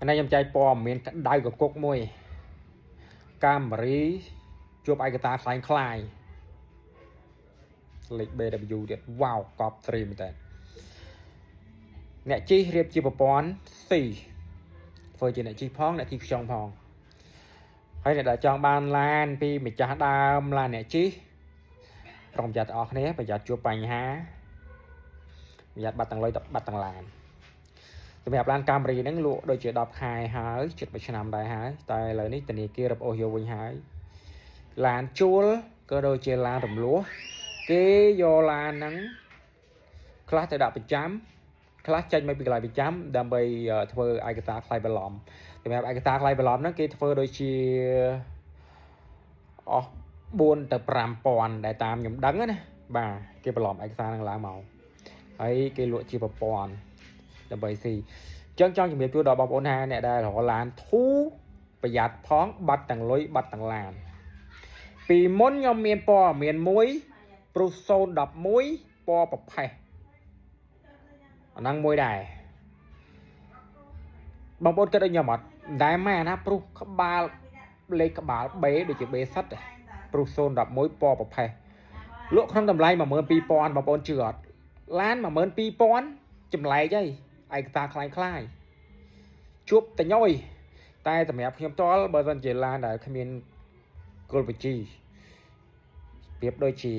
អានេះខ្ញុំចែកព័ត៌មានក្តៅកគុកមួយ Camry ជួបឯកតាក្លែងក្លាយលេខ BW ទៀតវ៉ាវកប់ត្រីមែនតើអ្នកជិះរៀបជាប្រព័ន្ធ C ធ្វើជាអ្នកជិះផងអ្នកជិះខ្យងផងហើយអ្នកដែលចង់បានឡានពីម្ចាស់ដើមឡានអ្នកជិះប្រុងប្រយ័ត្នទាំងអស់គ្នាប្រយ័ត្នជួបបញ្ហាប្រយ័ត្នបាត់ទាំងលុយបាត់ទាំងឡានសម្រាប់ឡាន Camry ហ្នឹងលក់ដូចជា10ខែហើយជិត1ឆ្នាំដែរហើយតែឥឡូវនេះធនាគាររឹបអូសយកវិញហើយឡានជួលក៏ដូចជាឡានរំលោះគេយកឡានហ្នឹងខ្លះទៅដាក់ប្រចាំខ្លះចេញមកពីកន្លែងប្រចាំដើម្បីធ្វើឯកសារក្លែងបន្លំសម្រាប់ឯកសារក្លែងបន្លំហ្នឹងគេធ្វើដូចជាអស់4ទៅ5000ដែលតាមខ្ញុំដឹងណាបាទគេបន្លំឯកសារហ្នឹងឡើងមកហើយគេលក់ជាប្រព័ន្ធដើម្បីស៊ីអញ្ចឹងចង់ជំរាបជូនដល់បងប្អូនថាអ្នកដែលរកឡានធូរប្រយ័ត្នផងបាត់ទាំងលុយបាត់ទាំងឡានពីមុនខ្ញុំមានព័ត៌មានមួយព្រុស011ពណ៌ប្រផេះអាហ្នឹងមួយដែរបងប្អូនគិតឲ្យខ្ញុំអត់តែម៉ែណាព្រុសក្បាលលេខក្បាល B ដូចជា B សិតព្រុស011ពណ៌ប្រផេះលក់ក្នុងតម្លៃ12000បងប្អូនជឿអត់ឡាន12000ចម្លែកហីឯកសារក្លែងក្លាយជួបតញយតែសម្រាប់ខ្ញុំផ្ទាល់បើសិនជាឡានដែលគ្មានគោលបញ្ជីប្រៀបដូចជា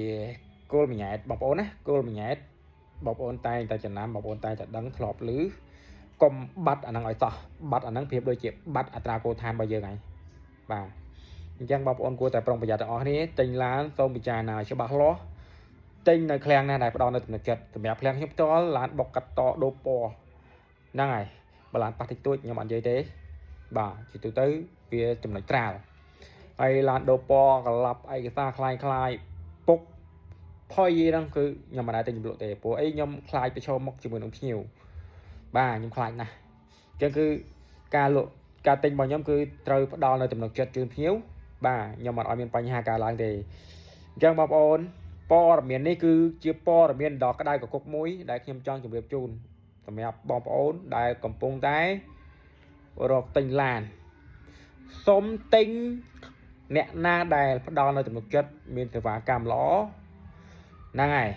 គោលមញ៉ែតបងប្អូនណាគោលមញ៉ែតបងប្អូនតែងតែចំណាំបងប្អូនតែងតែដឹងធ្លាប់ឮកុំបាត់អាហ្នឹងឲ្យសោះបាត់អាហ្នឹងប្រៀបដូចជាបាត់អត្រាគោលឋានរបស់យើងហើយបាទអញ្ចឹងបងប្អូនគួរតែប្រុងប្រយ័ត្នទាំងអស់គ្នាទិញឡានសូមពិចារណាឲ្យច្បាស់លាស់ទិញនៅឃ្លាំងណាដែលផ្ដល់នូវទំនុកចិត្តសម្រាប់ឃ្លាំងខ្ញុំផ្ទាល់ឡានបុកកាត់តដូរពណ៌ហ្នឹងហើយបើឡានប៉ះតិចតួចខ្ញុំអត់និយាយទេបាទជាទូទៅវាចំណុចត្រាលហើយឡានដូរពណ៌ក្លាប់ឯកសារក្លែងក្លាយពុកផុយហ្នឹងគឺខ្ញុំមិនដែលទិញលក់ទេព្រោះអីខ្ញុំខ្លាចប្រឈមមុខជាមួយនឹងភ្ញៀវបាទខ្ញុំខ្លាចណាស់អញ្ចឹងគឺការលក់ការទិញរបស់ខ្ញុំគឺត្រូវផ្ដល់នូវទំនុកចិត្តជូនភ្ញៀវបាទខ្ញុំអត់ឲ្យមានបញ្ហាកើតឡើងទេអញ្ចឹងបងប្អូនព័ត៌មាននេះគឺជាព័ត៌មានដ៏ក្តៅកគុកមួយដែលខ្ញុំចង់ជម្រាបជូនសម្រាប់បងប្អូនដែលកំពុងតែរកទិញឡានសូមទិញអ្នកណាដែលផ្ដល់នូវទំនុកចិត្តមានសេវាកម្មល្អហ្នឹងហើយ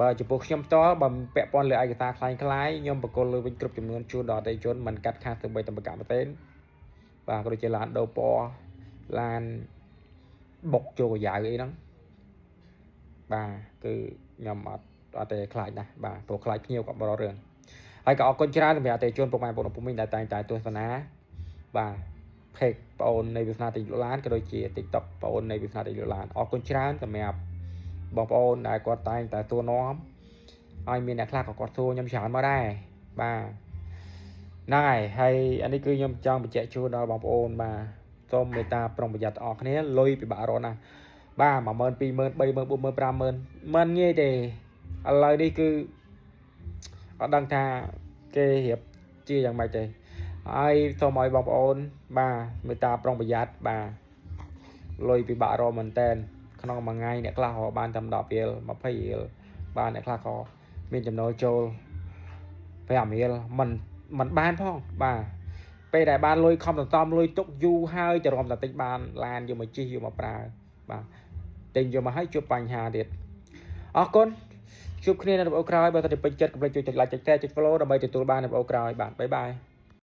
បើចំពោះខ្ញុំផ្ទាល់បើពាក់ព័ន្ធលើឯកសារក្លែងក្លាយខ្ញុំបកគលលើវិញគ្រប់ចំនួនជូនដល់អតិថិជនមិនកាត់ខាតទៅបីតំបកម្មទេបាទក៏ដូចជាឡានដូរពណ៌ឡានបុកចូលកាយ៉ាវអីហ្នឹងបាទគឺខ្ញុំអត់អត់ទេខ្លាចណាស់បាទព្រោះខ្លាចភ្ញៀវក៏បររឿងហើយក៏អរគុណច្រើនសម្រាប់អតិថិជនពុកម៉ែបងប្អូនពុំមីងដែលតែងតែទស្សនាបាទ page ប្អូននៃវាសនាទិញលក់ឡានក៏ដូចជា TikTok ប្អូននៃវាសនាទិញលក់ឡានអរគុណច្រើនសម្រាប់បងប្អូនដែលគាត់តែងតែទួនាំហើយមានអ្នកខ្លះក៏គាត់សួរខ្ញុំច្រើនមកដែរបាទហ្នឹងហើយហើយអានេះគឺខ្ញុំចង់បញ្ជាក់ជូនដល់បងប្អូនបាទសូមមេត្តាប្រុងប្រយ័ត្នទាំងអស់គ្នាលុយពិបាករកណាស់បាទ10000 20000 30000 40000 50000មិនងាយទេឥឡូវនេះគឺអត់ដឹងថាគេរៀបជាយ៉ាងម៉េចទេហើយសូមឲ្យបងប្អូនបាទមេត្តាប្រុងប្រយ័ត្នបាទលុយពិបាករកមែនតែនក្នុងមួយថ្ងៃអ្នកខ្លះរកបានតែ10រៀល20រៀលបាទអ្នកខ្លះក៏មានចំណូលចូល5រៀលមិនមិនបានផងបាទពេលដែលបានលុយខំសន្សំលុយទុកយូរហើយទៅរំតែតិចបានឡានយកមកជិះយកមកប្រើបាទទិញយកមកឲ្យជួបបញ្ហាទៀតអរគុណជួបគ្នានៅវីដេអូក្រោយបើតើពេញចិត្តកុំភ្លេចជួយចុច like ចុច share ចុច follow ដើម្បីទទួលបាននៅវីដេអូក្រោយបាទ bye bye.